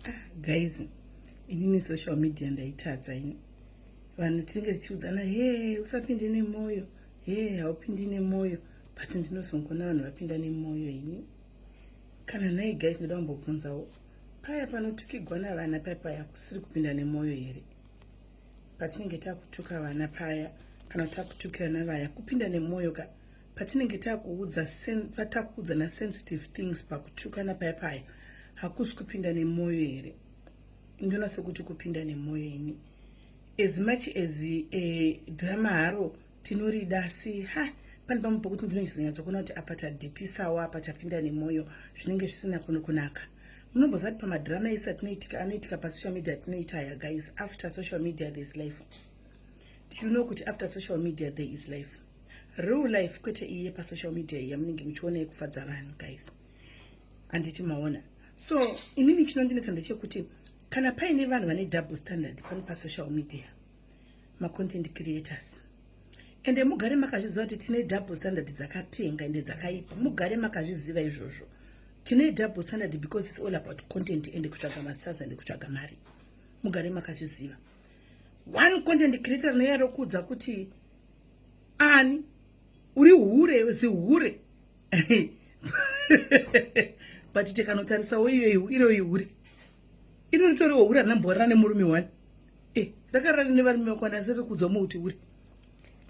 Ah, guys, inini social media ndaitadza ini. Vanhu tinenge tichiudzana, he, usapinde nemwoyo, he, haupindi nemwoyo, but ndinozongoona vanhu vapinda nemwoyo ini. Kana nhai guys, ndoda kumbobvunzawo, paya panotukigwa navana paya paya kusiri kupinda nemwoyo here? Patinenge takutuka vana paya kana takutukirana vaya kupinda nemwoyo ka? Patinenge takuudza patakuudzana sensitive things pakutukana paya paya hakusi kupinda nemwoyo here? Ndinoona sekuti kupinda nemwoyo ini. As much as drama haro tinorida, asi ha, pane pamwe pokuti ndinozonyatsokuona kuti apa tadhipisawo, apa tapinda nemwoyo, zvinenge zvisina kunaka. Munomboziva kuti pamadrama ese atinoitika anoitika pasocial media atinoita aya, guys, after social media there is life. Do you know kuti after social media there is life, real life, kwete iye pasocial media iyi yamunenge muchiona yekufadza vanhu, guys? Handiti maona? So inini chinondinetsa ndechekuti kana paine vanhu vane double standard pano pasocial media, macontent creators, ende mugare makazviziva kuti tine double standard dzakapenga ende dzakaipa. Mugare makazviziva izvozvo, tine double standard because it's all about content and kutsvaga mastars and kutsvaga mari. Mugare makazviziva. One content creator rinoya rokuudza kuti ani uri hure, zihure, but tikanotarisawo iyo iro ihure iro ritoriwo hure rinamborara nemurume one e rakarara nevarume vakwana, asi rikuudzwa mukuti hure.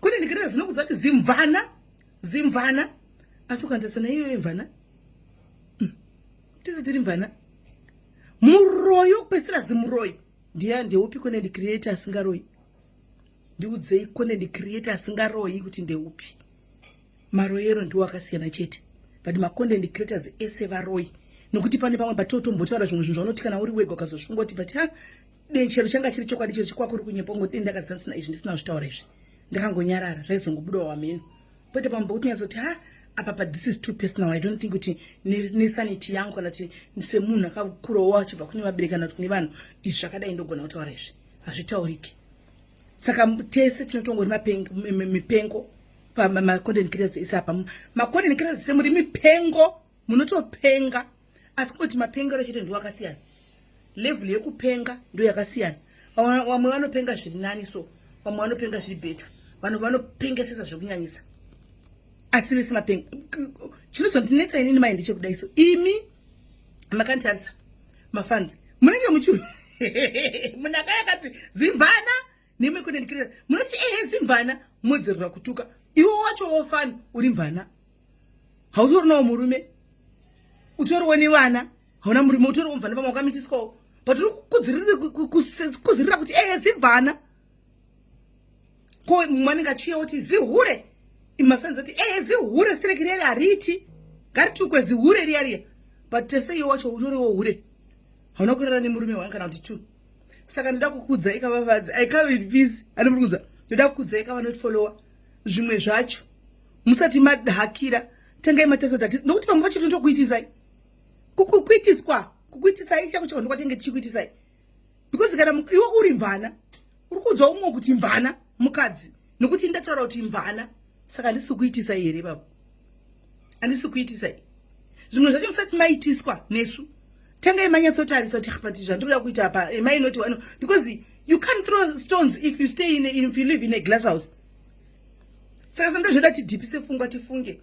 Kune ndikirira zinokudza kuti zimvana, zimvana, asi ukantarisa naiyoyo imvana. Tisi tiri mvana, muroyi wokupedzisira, zimuroyi. Ndiya ndeupi content creator asingaroyi? Ndiudzei content creator asingaroyi kuti ndeupi. Maroyero ndiwo akasiyana chete, but macontent creators ese varoyi, nokuti pane pamwe patotombotaura zvimwe zvinhu zvaunoti kana uri wega ukazosvunga kuti but ha, chero changa chiri chokwadi, chero chikwakuri kunyepa, ungoti dei ndakaziva ndisina izvi, ndisina kuzvitaura izvi, ndakangonyarara, zvaizongobudawo wamheno. Kwete pamwe pekuti unyatsoti ha, apa pa this is too personal, I don't think kuti nesanity yangu kana kuti semunhu akakurawo achibva kune vabereki kana kuti kune vanhu, izvi zvakadai ndogona kutaura izvi, hazvitauriki. Saka tese tinotongori mipengo pamacontent creators ese apa. Macontent creators ese muri mipengo, munotopenga, asi kungoti mapengero chete ndiwo akasiyana, level yekupenga ndo yakasiyana. Vamwe vanopenga zviri nani, so vamwe vanopenga zviri better, vanhu vanopengesesa zvekunyanyisa, asi vese mapenga. Chinozondinetsa inini mai ndechekudai so, imi makanditarisa mafanzi, munenge muchi munhu akati zimvana nemwe content creator, munoti ehe, zimvana, modzerera kutuka. Iwe wacho wofani uri mvana, hautorinawo murume, utoriwo nevana, hauna murume, utoriwo mvana, pamwe wakamitiswawo, but uri kuzirira kuti ehe, zimvana. Ko mumwe anenge achiuya kuti zihure, imafenzi ati ehe, zihure stereki riya hariti, ngaritukwe zihure riya riya, but tese iwe wacho utoriwo hure, hauna kurara nemurume wangu kana kuti two. Saka ndoda kukudza ikavafadzi, I come in peace, andimuri kudza. Ndoda kukudza ikavanotifollowa, zvimwe zvacho musati madhakira tangai matarisa kuti nokuti pamwe pacho tinotokuitisai, kuitiswa, kukuitisai chako chako ndokwatenge tichikuitisai, because kana iwe uri mvana, uri kuudza umwe kuti mvana mukadzi, nokuti ndataura kuti mvana, saka handisi kuitisai here baba? Handisi kuitisai. Zvimwe zvacho musati maitiswa nesu, tangai manyatsotarisa kuti but zvandinoda kuita apa, am I not one? Because you can't throw stones if you stay in a, if you live in a glass house. Saka sanda zvoda tidhipise pfungwa, tifunge.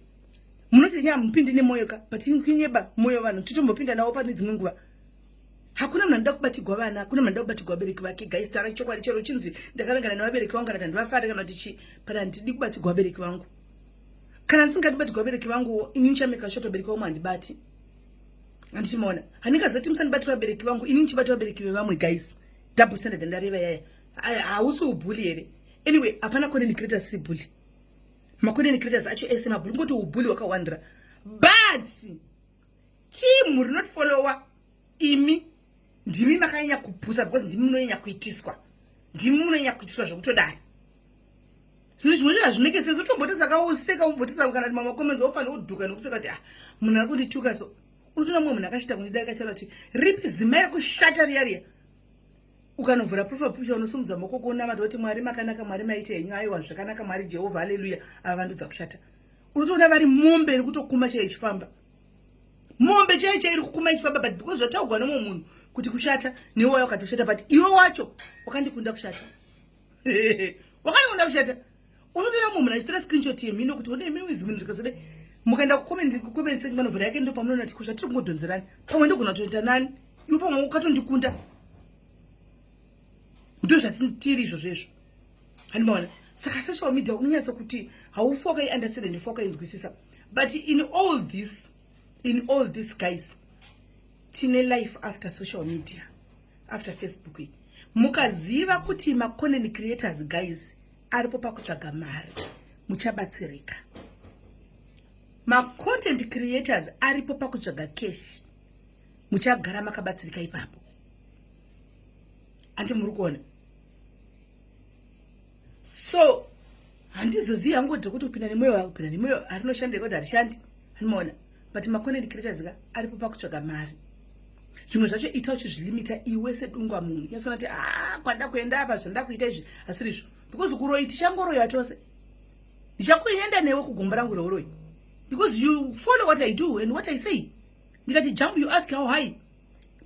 Munoti nya mupindi nemwoyo ka, but kunyeba mwoyo vanhu titombopinda nawo pane dzimwe nguva. Hakuna munhu anoda kubatigwa vana, hakuna munhu anoda kubatigwa vabereki vake, guys. Tara chokwadi, chero chinzi ndakavengana nevabereki vangu kana kuti handivafari kana kuti chii, but handidi kubatigwa vabereki vangu. Kana ndisingadi kubatigwa vabereki vangu, ini ndichameka sure vabereki vangu handibati. Handiti maona? Handingazoti musandibatira vabereki vangu, ini ndichibata vabereki vevamwe. Guys, double standard ndareva yaya, hausi ubully here? Anyway, hapana content creator asiri bully. Macontent creators acho ese mabully, ngoti ubully wakawandira, but team rinotifollowa imi ndimi makanyanya kupusa, because ndimi munonyanya kuitiswa, ndimi munonyanya kuitiswa zvekutodai. Zvinhu zvimwe hazvimeke sense. Utomboti saka useka, umbotisa kana kuti mamacomments ofanira kudhuka nekuseka kuti ah, munhu ari kundituka. So unotoona mumwe munhu akachita kundidarika charo kuti ripi zimai rekushata riya riya. Ukanovhura profile picture, unosumudza maoko kuonamata kuti Mwari makanaka, Mwari maite henyu, aiwa zvakanaka, Mwari Jehovha, haleluya. Ava vandudza kushata, unotoona vari mombe iri kutokuma chaiyo ichifamba. Mombe chaiyo chaiyo iri kukuma ichifamba, but because zvataugwa nemumwe munhu kuti kushata, newe waya ukati kushata, but iwe wacho wakandikunda kushata. Wakandikunda kushata. Unotoona mumwe munhu achitora screenshot yemhino kuti one imwe zimwe ndikazode mukaenda kucomment, kucomment section panovhura yake, ndo pamunoona kuti kusha tiri kungodhonzerani. Pamwe ndogona kutoita nani, iwe pamwe ukatondikunda. Ndo zvatiri izvozvo izvo, handimaona. Saka social media unonyatsa kuti haufi wakaiunderstand and wakainzwisisa. But in all this, guys, tine life after social media, after Facebook iyi. Mukaziva kuti macontent creators, guys, aripo pakutsvaga mari, muchabatsirika. Macontent creators aripo pakutsvaga cash, muchagara makabatsirika ipapo. Handi muri kuona? So handizozivi hangu kuti kupinda nemwoyo, kupinda nemwoyo harinoshanda kuti harishandi, handimaona. But macontent creators ka aripo pakutsvaga mari. Zvimwe zvacho ita uchizvilimita iwe sedungwa munhu, unyatsoona kuti a kwada kuenda apa, zvandida kuita izvi asiri izvo, because kuroyi tichangoroya tose. Ndichakuenda newe kugomba rangu reuroyi because you follow what I do and what I say. Ndikati jump, you ask how high,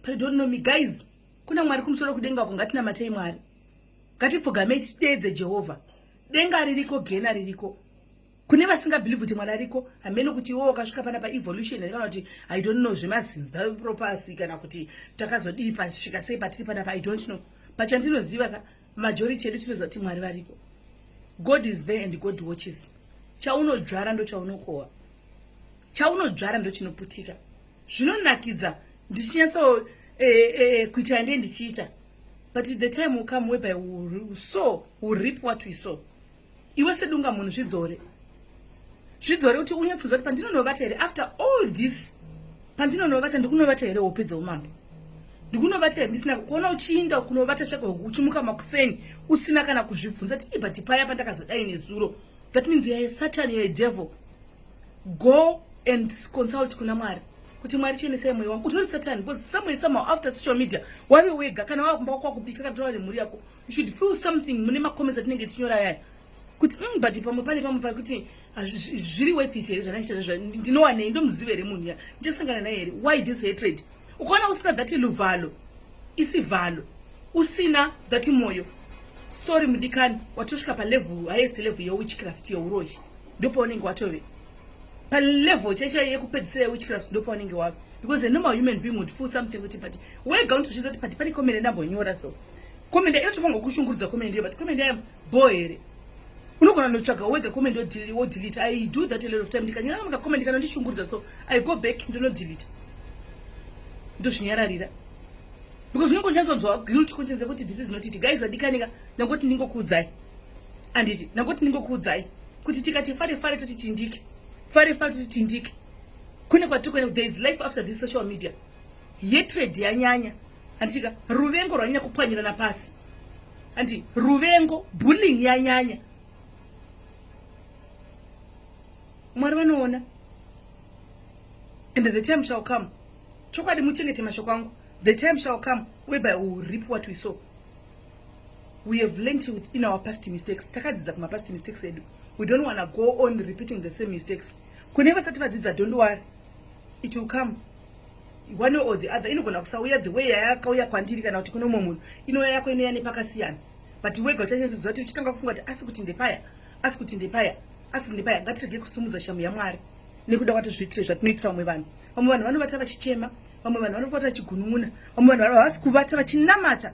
but you don't know me. Guys, kuna Mwari kumusoro kudenga uko. Ngatinamatei Mwari, ngatipfugamei tideedze Jehovha. Denga ririko, gena ririko. Kune vasingabelieve kuti Mwari ariko, hamene kuti iwo wakasvika pana paevolution kana kuti, I don't know, zvemazinza propasi kana kuti takazodii pasvika sei patiri panapa, I don't know. Pachandinoziva ka, majority edu tinoziva kuti Mwari variko. God is there and God watches. Chaunodzvara ndo chaunokohwa, chaunodzvara ndo chinoputika. Zvinonakidza ndichinyatso kuita ndee ndichiita, but the time will come whereby we sow, we reap what we sow. Iwe sedunga munhu, zvidzore, zvidzore kuti unyatsonzwa kuti pandinonovata here, after all this, pandinonovata, ndikunovata here hope dzeumambo? Ndikunovata here ndisina kuona? Uchiinda kunovata chako, uchimuka makuseni usina kana kuzvibvunza kuti, but paya pandakazodai nezuro, that means you are a Satan, you are a devil. Go and consult kuna Mwari kuti, "Mwari, chenesai mwoyo wangu." Utori Satan because somewhere, somehow, after social media wave wega, kana wava kumba kwakubika, kana tova nemhuri yako, you should feel something mune macomments atinenge tichinyora yaya kuti, but pamwe pane pamwe pakuti zviri worth it here zvandachiita? Ndinowanei? Ndomuziva here munhu ya ndichasangana naye here? Why this hatred? Ukaona usina that luvalo, isivhalo, usina that moyo, sorry mudikani, watosvika palevel, highest level yewitchcraft, yeuroyi. Ndopaunenge watove palevel chaicha yekupedzisira yewitchcraft, ndopaunenge wave, because a normal human being would feel something kuti, but wega unotozviziva kuti pati pane comment ndambonyora. So comment inotofanirwa kushungurudza, comment iyo, but comment yayo bo here? Unogona notsvaga wega comment wodelete. I do that a lot of time. Ndikanyora kamwe kacomment kanondishungurudza, so I go back, ndinodelete, ndozvinyararira, because unenge uchanzonzwa guilt conscience yekuti this is not it. Guys, vadikanika, nangoti ndingokuudzai, anditi nangoti ndingokuudzai kuti tikati fare fare toti tindike, fare fare toti tindike, kune kwatiri kuenda. There is life after this social media. Hatred yanyanya, handitika? Ruvengo rwanyanya kupwanyirana pasi, handi? Ruvengo, bullying yanyanya. Mwari vanoona and the time shall come. Chokwadi, muchengete mashoko angu. The time shall come whereby we will reap what we sow. We have learnt in our past mistakes. Takadzidza kumapast mistakes edu. We don't want to go on repeating the same mistakes. Kune vasati vadzidza, don't worry, it will come one way or the other. Inogona kusauya the way yayakauya kwandiri kana kuti kune umwe munhu. Inouya yako, inouya nepakasiyana, but wega uchanyatsiziva kuti uchitanga kufunga kuti asi kuti ndepaya, asi kuti ndepaya, asi kuti ndepaya. Ngatirege kusumudza shamu yaMwari nekuda kwatozviitire zvatinoitira vamwe vanhu. Vamwe vanhu vanovata vachichema, vamwe vanhu vanovata vachigunun'una, vamwe vanhu havasi kuvata vachinamata,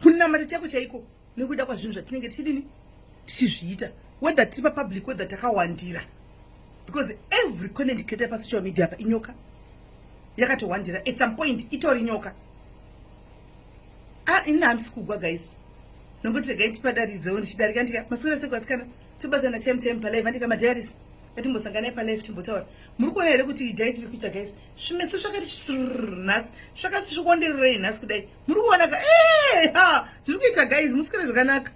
kunamata chaiko chaiko, nekuda kwazvinhu zvatinenge tichidini, tichizviita, whether tiri papublic, whether takawandira, because every content creator pasocial media apa inyoka yakatowandira. At some point itori nyoka. Ah, ini handisi kugwa, guys. Nongoti regai tipadaridzewo ndichidarika. Ndika maswera seko, vasikana? Tobatsana time time palive, andika madiaries? Ngatimbosanganai palive, timbotaura. Muri kuona here kuti diet tiri kuita, guys? Zvimeso zvakati srr nhasi, zvakati zvikondererei nhasi kudai? Muri kuona ka? Ha, zviri kuita, guys. Musikana zvakanaka.